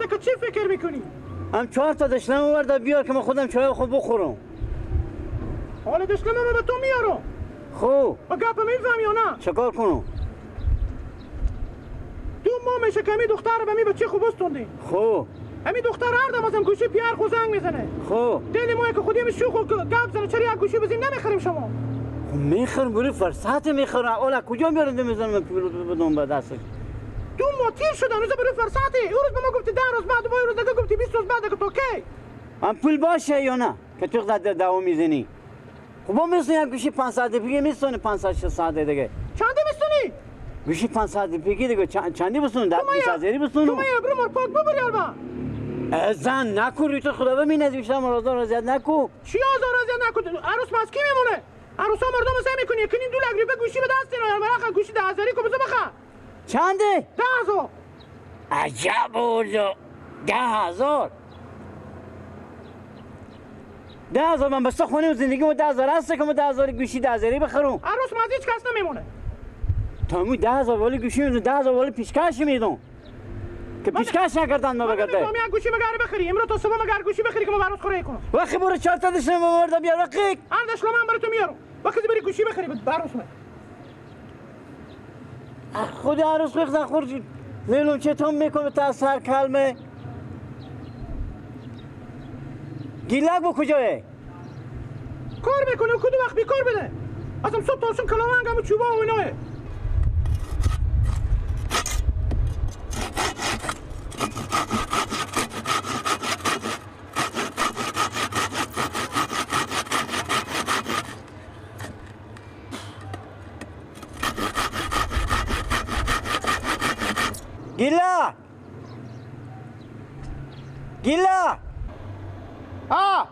که چی فکر میکنی؟ هم 4 تا دشلم آورده بیار که من خودم چای خود بخورم. حال دشلم من به تو میارم. خب با گپ میفهمی یا نه؟ چکار کنم؟ 2 ماه میشه که می دختر به می بچه خوب استوندی. خب همین دختر هر دم ازم گوشی پیار خو زنگ میزنه. خب دل ما که خودیم شوخ و گپ زنه، چرا یک گوشی بزنیم نمیخریم شما؟ خب میخرم، بری فرصت میخرم. اولا کجا میارم میزنم پول بدم به دستش؟ 2 ماه تیر شد هنوز برای فرصتی. اون روز به ما گفتی 10 روز بعد، و روز دیگه گفتی 20 روز بعد که تو کی؟ هم پول باشه یا نه که تو قد دعوا میزنی؟ خب ما میسونی یک گوشی 500 دیگه میسونی 500 600 دیگه. چندی میسونی؟ گوشی 500 دیگه دیگه چندی بسون؟ 20 هزاری بسون. تو ما برو مار پاک ببری البا. زن نکن روی تو خدا ببینه بیشتر مرازا رضایت نکن. چی آزار رضایت نکن؟ عروس ما از کی میمونه؟ عروسا مردم سعی میکنی کنین 2 لک روپیه گوشی به دست اینا مرا گوشی 10 هزاری کو بزن بخر. چنده؟ 10,000. عجب والله 10,000. 10,000 من بسته خونه و زندگی ما 10,000 هست که ما 10,000 گوشی 10,000 بخرم. عروس ما از هیچ کس نمیمونه. تمام 10,000 والی گوشی میدم، 10,000 والی پیشکش میدم که پیشکش نکردن ما بگرده. من یک گوشی مگر بخری امروز تا صبح مگر گوشی بخری که ما عروس خوره کنم. وقتی برو 4 تا دشلم آوردم بیار وقتی. هر دشلم من برای تو میارم. وقتی بری گوشی بخری عروس من. خود عروس بخزن خورد نمیدونم چطور میکنه تا سر کلمه. گیلک با کجایه؟ کار میکنه و کدوم وقت بیکار بده؟ اصلا صبح تا شب کلاوانگ و چوبا و ایناه. گیلا گیلا آ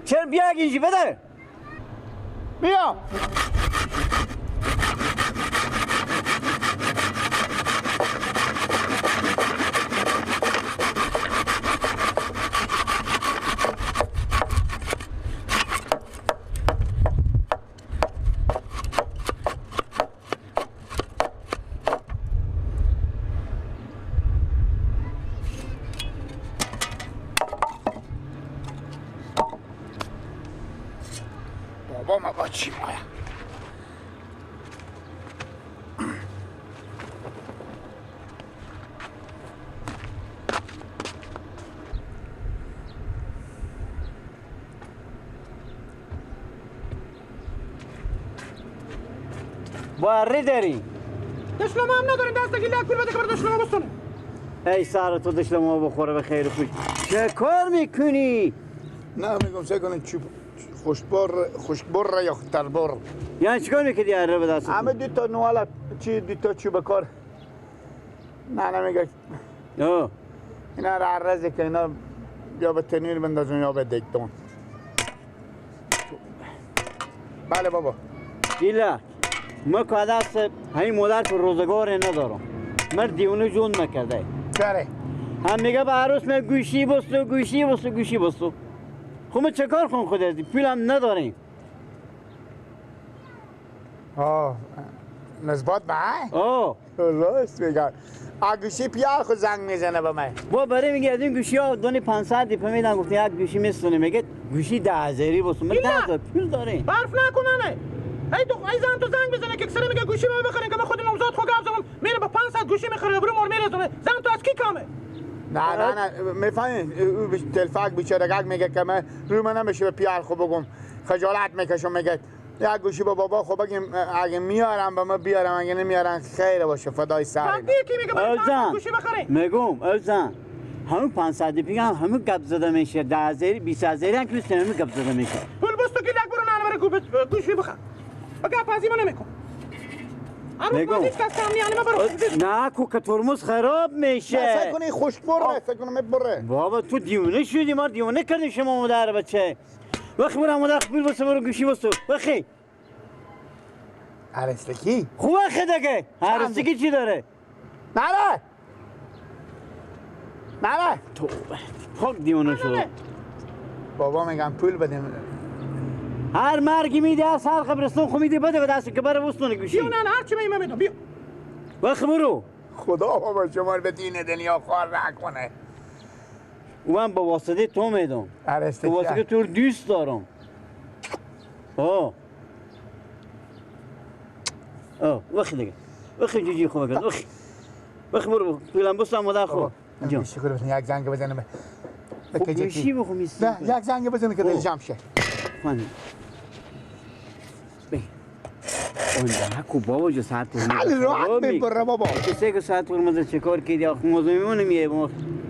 چرا بیا اینجا بده بیا. بابا ما با چی مایا؟ باری داری؟ دشلمه هم نداریم، دست گیلک پول بده که بر دشلمه بستونه. ای سر تو دشلمه بخوره به خیر خوش. چه کار میکنی؟ نه میگم سعی کنیم چوب خوشبر یا تربر. یعنی چیکار میکردی اره به دست؟ همه دو تا نواله چی دو تا چوب کار. نه نه میگه اینا را عرضه که اینا یا به تنور بندازن یا به دکتون. بله بابا. گیلک ما که دست همین مادر تو روزگار ندارم. من دیونه جون نکرده. چرا؟ هم میگه به عروس من گوشی بستو گوشی بستو گوشی بستو. خب ما چه کار کنم خود از پول هم نداریم. آه نسبت به آه راست میگم. گوشی پیار خود زنگ میزنه به من. با برای میگه از این گوشی ها دونی 500 دیپه میدن، گفته یک گوشی میستونه. میگه گوشی 10,000 بستو. من 10,000 پول داریم. برف نکننه. ای دو ای زن تو زنگ بزنه که اکثر میگه گوشی ما بخرین که من خود نوزاد خو گپ زدم میره با 500 گوشی میخره برو مر میرزونه. زن تو از کی کامه؟ نه نه نه میفهمی او تلفاک بیچاره گگ میگه که من رو من نمیشه به پیار خو بگم خجالت میکشم. میگه یک گوشی با بابا خو بگیم اگه میارم به ما بیارم اگه نمیارن خیر باشه فدای سر. کی میگه با گوشی بخرین؟ میگم ازن همون 500 دیگه هم همون گپ زده میشه. 10,000 20,000 هم که همون گپ زده میشه. پول بستو که لک برو نه برو گوشی بخر. گپ از اینو نمیکن. نه کو که ترمز خراب میشه. سعی کنی خشک بره، سعی کنم بره. بابا تو دیونه شدی، ما دیونه کردیم شما مادر بچه. وقتی برو مادر پول بسو برو گوشی بسو. وقتی عرستکی؟ خوب وقتی دیگه. عرستکی چی داره؟ نه نه تو خب دیونه شد. بابا میگم پول بدیم. هر مرگی میده از هر قبرستون خو میده بده به دست که بره بستونه گوشی. بیا نه هر چی میمه میدم بیا. وقت برو. خدا بابا شما رو به دین دنیا خوار نکنه. من با واسطه تو میدم. به واسطه تو دوست دارم. آه آه وخی دیگه وخی جوجی خوب کرد وخی وخی برو پیلم بستم مادر خوب جان. یک زنگ بزنم. خب گوشی بخو میسی. نه یک زنگ بزنم که دل جمع شه. خانم بی اون کو بابا جو ساعت خیلی راحت میبره بابا. سه که ساعت قرمز چه کار کردی آخ موضوع میمونه میه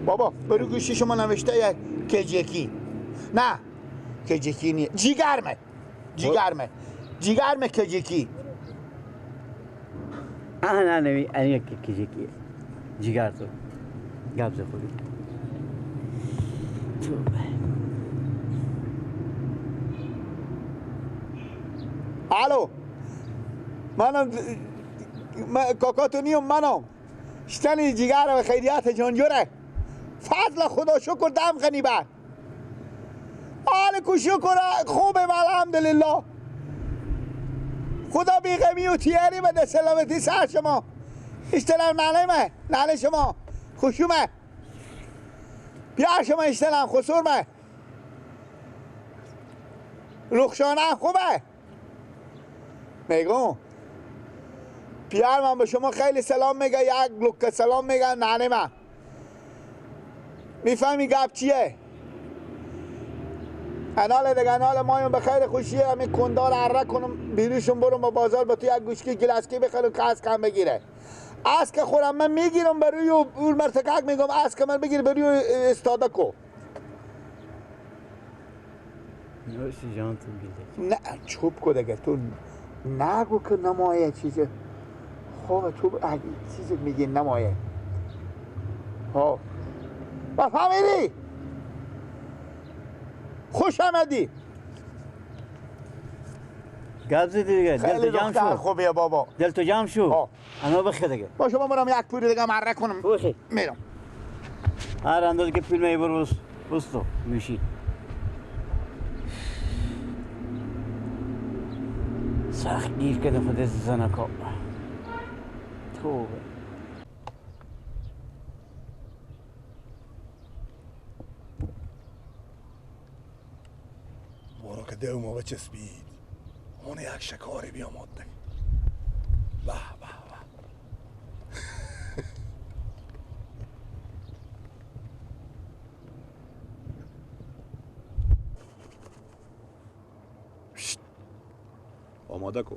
بابا. برو گوشی شما نوشته یک کجکی. نه کجکی نیه، جیگرمه. جیگرمه جیگرمه کجکی. نه نه نه کجکی جیگر تو گبز خوری تو. الو منم کاکا نیم منم شتنی جیگر و خیریت جانجوره فضل خدا شکر دم غنی بر آل کو شکر خوبه الحمدلله. خدا بیغمی و تیاری بده سلامتی سر شما. اشتلم ننه مه ننه شما خوشومه بیار شما اشتلم خسور مه رخشانه خوبه میگم پیار من به شما خیلی سلام میگه یک لکه سلام میگه ننه من میفهمی گپ چیه؟ انال دیگه انال مایم به خیر خوشیه همین کندار اره کنم بیروشون برم با بازار با تو یک گوشکی گلسکی بخرم که از کم بگیره. از که خورم من میگیرم بروی اون مرتکک میگم از که من بگیر بروی استاده کو. نه چوب کو دیگه تو نگو که نمایه چیزه. خب تو اگه چیزی میگی نمایه. ها بفهمیدی؟ خوش آمدی. گپ زدی دیگه. دل تو جمع شو. خوبیه بابا. دل تو جمع شو. انا بخی دیگه. باشه من برم یک پوری دیگه مره کنم. بخی. میرم. هر اندازه که پول میبر بس بس تو میشی. سخت گیر کردم خود زنکا. توبه. بارا که دو ما بچسبید اون یک شکاری بیامد دیگه. به به به. آماده کو.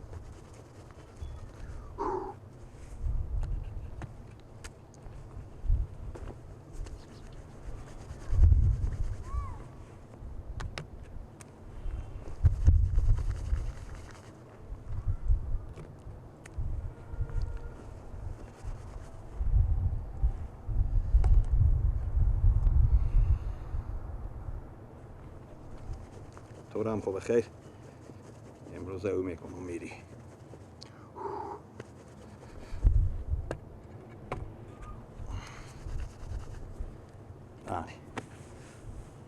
تو هم خوب خیر. امروز او میکنم میری.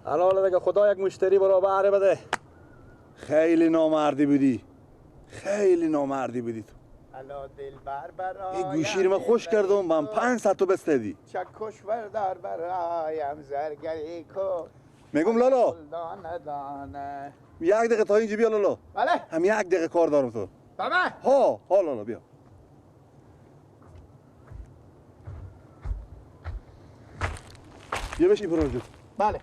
حالا دیگه خدا یک مشتری برا بهره بده. خیلی نامردی بودی. خیلی نامردی بودی تو. این گوشی رو من خوش کردم با 500 تا بستدی. چکش بردار برایم زرگری کو. میگم لالا یک دقیقه تا اینجا بیا لالا. بله هم یک دقیقه کار دارم تو. بابا ها ها لالا بیا. بیا بشین پروژه. بله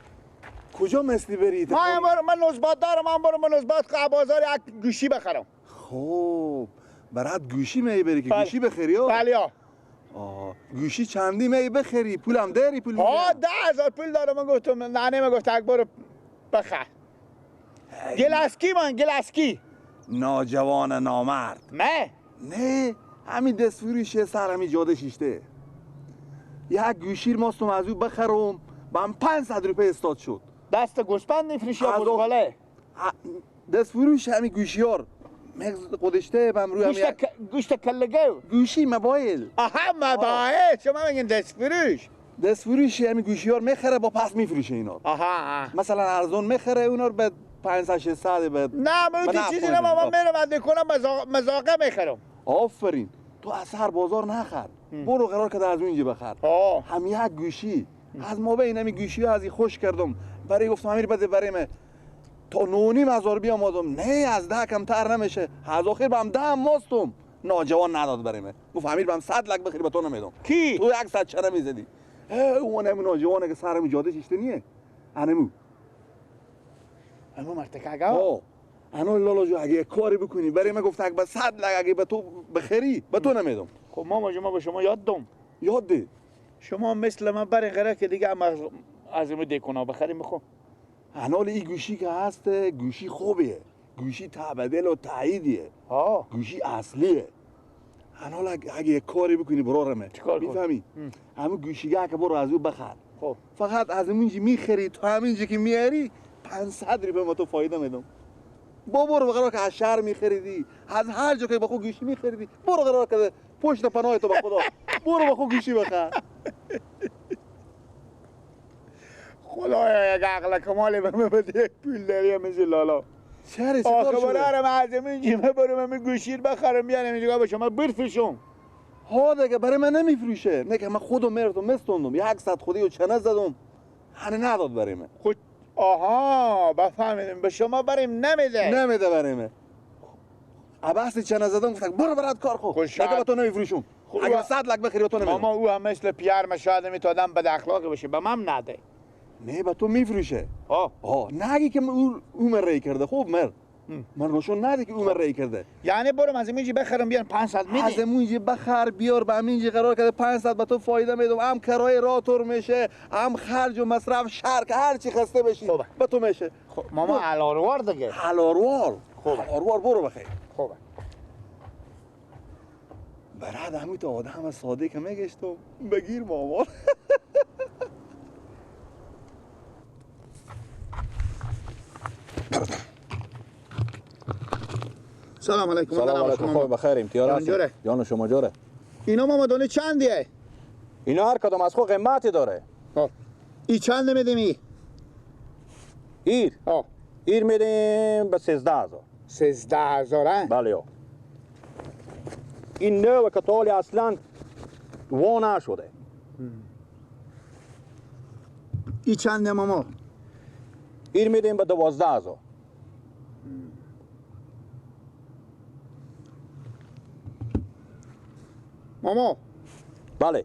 کجا مثلی بری؟ من برم من نزبات دارم. من برم من نزبات بازار یک گوشی بخرم. خب برات گوشی می بری که گوشی بخری؟ بله. آه گوشی چندی می بخری؟ پولم داری؟ پول ها 10,000 پول دارم. من گفتم ننه من گفت یک برو بخر. گلاسکی من گلاسکی. ناجوان نامرد. نه نه همین دست فروشه سر همین جاده شیشته. یک گوشی ماستم از او بخرم با هم 500 روپیه استاد شد. دست گوسپند میفروشی یا بزغاله؟ دست فروش همین گوشیار مغز خودشته بم روی همین گوشت کلگو گوشی موبایل. آها موبایل. شما میگین دست فروش. دست فروش همین گوشیار میخره با پس میفروشه اینا. آها مثلا ارزون میخره اونا رو به 500 600 به نه من تو چیزی نه، من میرم از کنم مزاقه میخرم. آفرین. تو از هر بازار نخر، برو قرار که از اونجا بخر. هم یک گوشی از ما بین همی گوشی از این خوش کردم، برای گفتم امیر بده برای من تا 9,500 بیامدم، نه از 10 کمتر نمیشه. از آخر به هم 10 ماستم، ناجوان نداد برای من. گفت امیر به هم 100 لک بخری به تو نمیدم. کی؟ تو 100 چرا میزدی؟ اون همین ناجوانه که سرم جاده چشته نیه. انمو انو مرتکه گاو. انا لالا جو اگه کاری بکنی برای من، گفت اگه به 100 لک اگه به تو بخری به تو نمیدم. خب ماما جون ما به شما یاد دم. یاد ده. شما مثل من برین قرار که دیگه از اینو دکونا بخریم بخو. انال این گوشی که هست گوشی خوبیه، گوشی تبدل و تاییدیه، گوشی اصلیه. انال اگه یک کاری بکنی برارمه چیکار کنی؟ میفهمی؟ همون گوشیگه که برو از او بخر. خب فقط از اونجا میخری تو همینجا که میاری 500 روپیه ما تو فایده میدم. با برو قرار که از شهر میخریدی، از هر جا که با خود گوشی میخریدی، برو قرار که پشت پناه تو به خدا برو با خود گوشی بخر. خدایا یک عقل کمالی به من بده، یک پول داری مثل لالا. چرا آخه برارم از این جیمه برم من گوشی بخرم بیارم اینجا به شما برفروشم. ها دیگه برای من نمیفروشه. نه که من خودم مردم مستوندم 100 خودی و چنه زدم، هنه نداد برای من. خود آها بفهمیدم به شما بریم نمیده. نمیده برای من. بحث چنه زدم گفتم برو برات کار خو. دیگه به تو نمیفروشم. اگه 100 لک بخری تو نمیدم. ماما او هم مثل پیار مشاهده می تو آدم بد اخلاقی باشه به من نده. نه به تو میفروشه. آه نگی که او من رای کرده. خوب من نشون نده که او من رای کرده. یعنی برم از اینجا بخرم بیارم 500 میدی؟ از اینجا بخر بیار به همینجا قرار کرده 500 به تو فایده میدم، هم کرایه راه تور میشه، هم خرج و مصرف شرک هر چی خسته بشی به تو میشه. خب ماما علاروار دیگه. علاروار. خوب علاروار برو بخیر. خوبه. براد همون تو آدم ساده که میگشتم بگیر مامان. سلام علیکم. سلام علیکم. خوب بخیر امتیار هستم. جان شما جوره. اینا ماما دونه چندیه؟ اینا هر کدام از خود قیمتی داره. ای چند میدیم ای؟ ایر؟ ایر میدیم به 13,000. 13,000؟ بله. این نوع که تالی اصلا وا نشده. ای چنده ماما؟ ایر میدیم به 12,000. ماما. بله.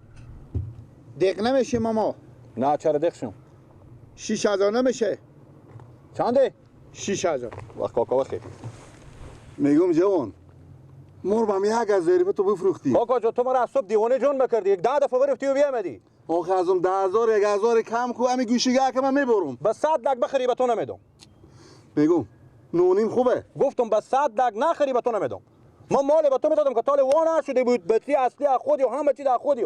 دق نمیشه ماما؟ نه چرا دق شم؟ 6,000 نمیشه. چنده؟ 6,000. وقت کاکا بخیر. میگم جوان مور بام 1,000 به تو بفروختی. کاکا جو تو مرا از صبح دیوانه جون میکردی، 10 دفعه برفتی و بیامدی. آخه ازم 10,000 1,000 کم کو امی گوشیگه که من میبرم. به 100 لک بخری به تو نمیدم. میگم 9.5 خوبه. گفتم به 100 لک نخری به تو نمیدم. ما مال به تو میدادم که تال وا نشده بود، بطری اصلی از خودی و همه چیز از خودی.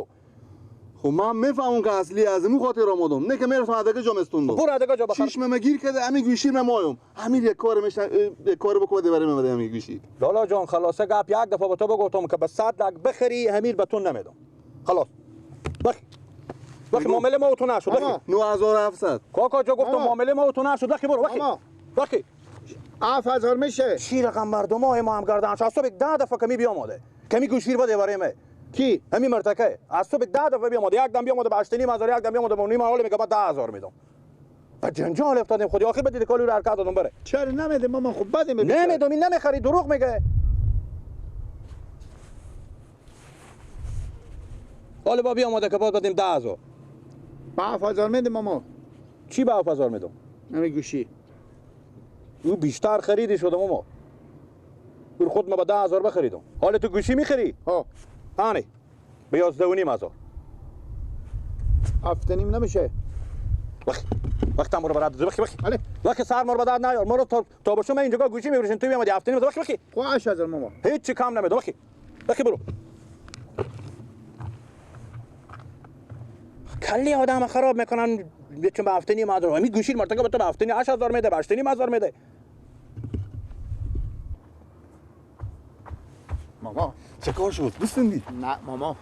خب من میفهمم که اصلی از مو خاطر آمدم، نه که میرفتم ادگه جا مستوندم. برو ادگه جا بخر. چشم ما گیر کرده امی گوشی من مایم. همین یک کار میشن یک کار بکنه برای من بده امی گوشی. لالا جان خلاصه گپ یک دفعه به تو بگفتم که به 100 لک بخری امیر به تو نمیدم. خلاص. بخ. بخ معامله ما و تو نشد. 9700. کاکا جا گفتم معامله ما و تو نشد. بخی برو بخی. بخی. 7000 میشه. چی رقم مردم های ما هم گردن از صبح 10 دفعه کمی بیامده. کمی گوشی بده برای من. کی؟ همین مرتکه. از صبح 10 دفعه بیامده، یک دم بیامده به 8,500، یک دم بیامده به 9.5، حالا میگه من 10,000 میدم. به جنجال افتادیم خودی. آخر بدید کالو رو حرکت دادم بره. چرا نمیده ماما؟ خب بده میده. نمیدم، این نمیخری، دروغ میگه. حالا با بیامده که باز بدیم 10,000. با 7000 میده ماما. چی با 7000 میدم؟ همین گوشی. او بیشتر خریدی شدم ماما. او خود ما با 10,000 بخریدم. حالا تو گوشی میخری؟ ها. هانی به 11,500. 7.5 نمیشه. وقت هم رو برات بخی بخی. بله. وقت سر مر بداد نیار. ما رو تا باشم من اینجا گوشی میفروشن تو میامدی 7.5. بخی بخی. خب 8000 ماما. هیچ چی کم نمیده. بخی. بخی برو. کلی آدم خراب میکنن. چون به 7.5 همین گوشی مرتکب به تو به 7.5 8000 میده، به 8,500 میده. ماما چه کار شد؟ بستندی؟ نه ماما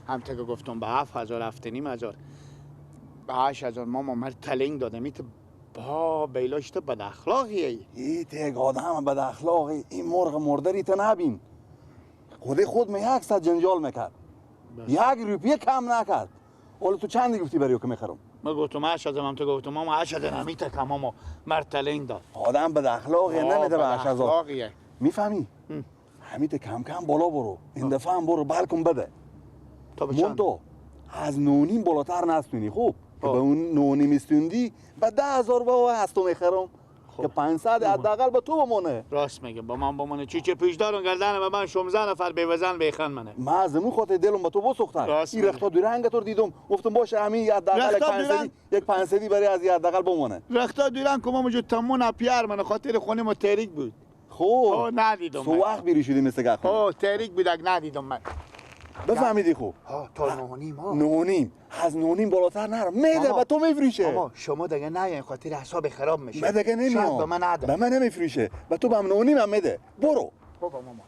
هم تا که گفتم به 7000 7,500 به 8000 ماما من تلنگ دادم. ایت با بیلاش تو بد اخلاقیه. ای تگ آدم بد اخلاقی. این مرغ مرده ری تا نبین. خود می یک صد جنجال میکرد، یک روپیه کم نکرد. حالا تو چند گفتی برای که میخرم؟ ما گفتم 8000، تو گفتم ماما 8000 نمیته کم، ماما مرتلین داد. آدم بد اخلاقیه، نمیده به 8000. میفهمی؟ همیته کم کم بالا برو، این دفعه هم برو بلکم بده. تا به چند؟ تو از 9.5 بالاتر نستونی. خوب که به اون 9.5 میستوندی به 10000 بابا از تو میخرم که 500 حداقل به تو بمونه. راست میگه، با من بمونه. چی چه پیش دارم گردن به من 16 نفر بی وزن بیخن منه. من از مو خاطر دلم به تو بسوختن. این رختا دورنگ تو دیدم گفتم باشه همین حداقل یک 500 برای از حداقل بمونه. رختا دورنگ که ما موجود تمون پیار من خاطر خونه ما تاریک بود. خب ندیدم. سو وقت بیری شدی مثل گخ. او تاریک بود ندیدم من. بفهمیدی خوب؟ ها تا 9.5 ها. 9.5 از 9.5 بالاتر نرم. میده به تو میفروشه. ماما شما دیگه نه، خاطر حساب خراب میشه. من دیگه نمیام. به من نده. به من نمیفروشه. به تو به 9.5 هم میده. برو. بابا ماما.